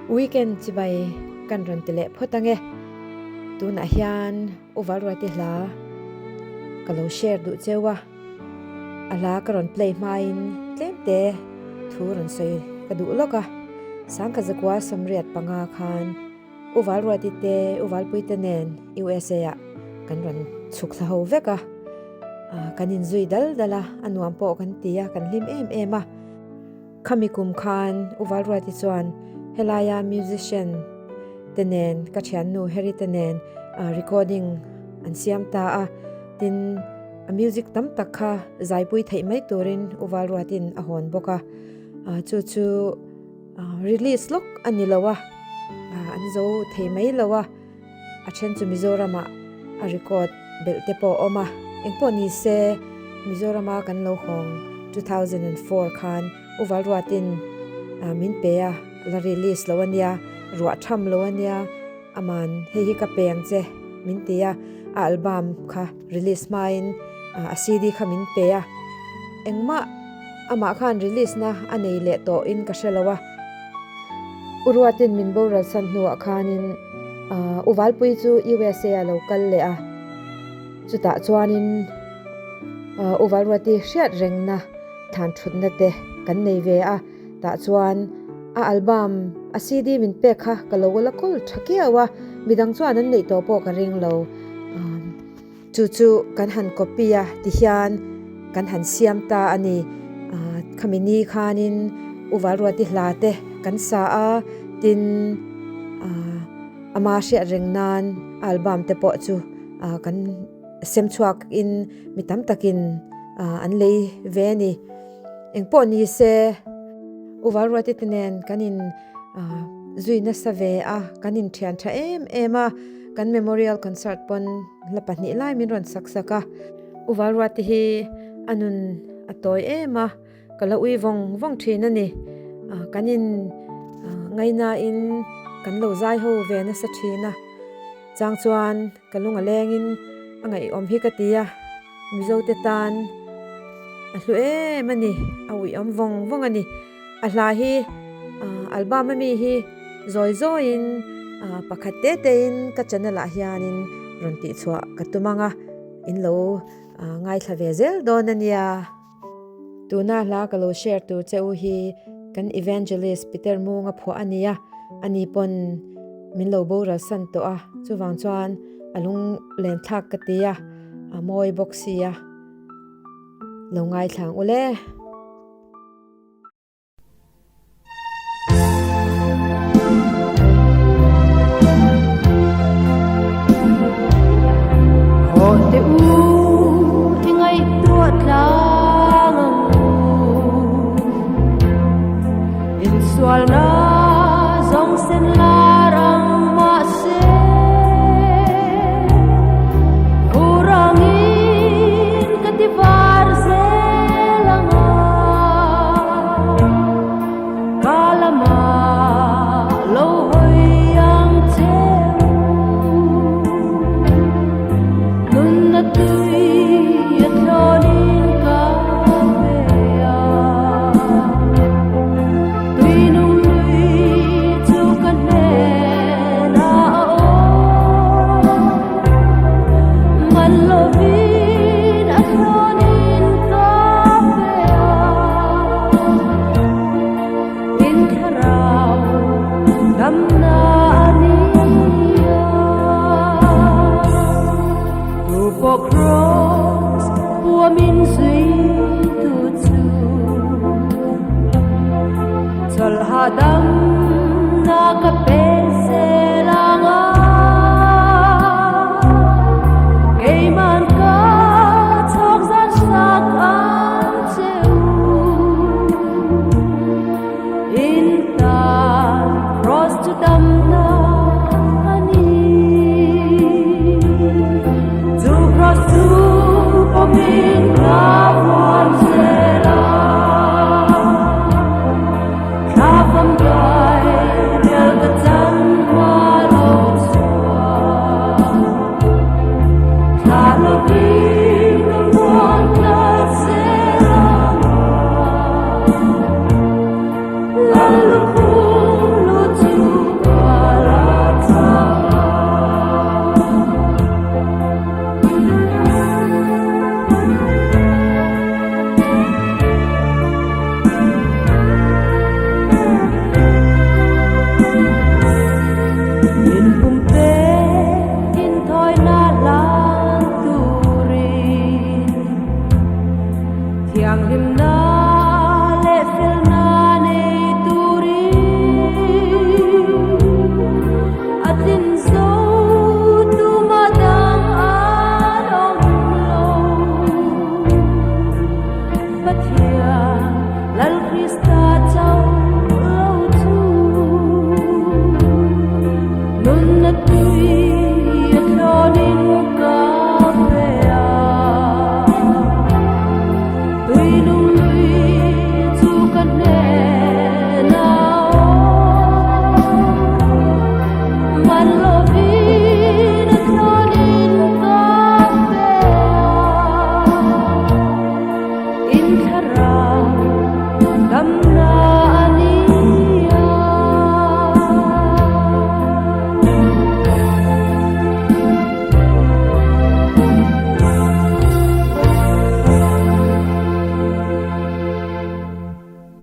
Weekend chibai kan rawn ti leh phawt ange. Tunah hian U Valruati hla ka lo share duh cheu a, a hla ka rawn play hmain tlem te thu rawn sawi ka duh lawk a. Sangkha zakua sawmriat panga khan U Valruati te U Valpuite nen USA ah kan rawn chhuk thla ho vek a, kan inzui dal dal a, a nuam pawh kan ti a, kan hlim em em a. Khami kum khan U Valruati chuan helaia musician te nen ka thiannu Harry te nen recording an siam ta a, tin a music tam tak kha zaipui theih mai turin U Valruatin a hawn bawk a, chu chu release lawk a ni lo a, an zo thei mai lo a. A then chu Mizoramah a record belh te pawh a awm a, engpawh ni se Mizorama kan lo hawng 2004 khan U Valruatin min pe a, la release lo a nia, ruah tham lo a nia, aman hei hi ka pe ang che min ti a, a album kha release hmain a CD kha min pe a, engmah amah khan release na a nei leh tawhin ka hre lo a. U Ruatin min boral san hnuah khanin U Valpui chu USA a lo kal leh a, chutah chuanin U Valruati hriat rengna thlan thutna te kan nei ve a, tah chuan a album a CD min pek kha ka lo la kawl tha kiau a, midang chuan an neih tawh pawh ka ring lo. Chu chu kan han copy a tihian kan han siam ta a ni. Khami ni khanin U Valruati hla te kan sa a, tin ama hriat reng nan album te pawh chu kan sem chhuak in mi tam takin an lei ve a ni. Engpawh ni se U Valruati te nen kan in zui nasa ve a, kan inthian tha em em a, kan memorial concert pawn hla pahnih lai min rawn sak sak a, U Valruati hi a nun a tawi em a, ka lo ui vawng vawng thin a ni, kan in ngainain kan lo zai ho ve nasa thin a, chang chuan ka lung a lengin a ngaihawm hi ka ti a, Mizote tan a hlu em a ni, a uiawm vawng vawng a ni. A hla hi album ami hi zawi zawiin pakhat te tein ka channel ah hianin rawn tihchhuah ka tum ang a, in lo ngaithla ve zel dawn a nia. Tuna hla ka lo share tur che u hi kan Evangelist Peter Munga phuah a nia, ani pawn min lo boral san tawh a, chuvang chuan a lunglen thlak ka ti a, a mawi bawk sia, lo ngaithla ang ule. Chawlh hahdam na ka pe.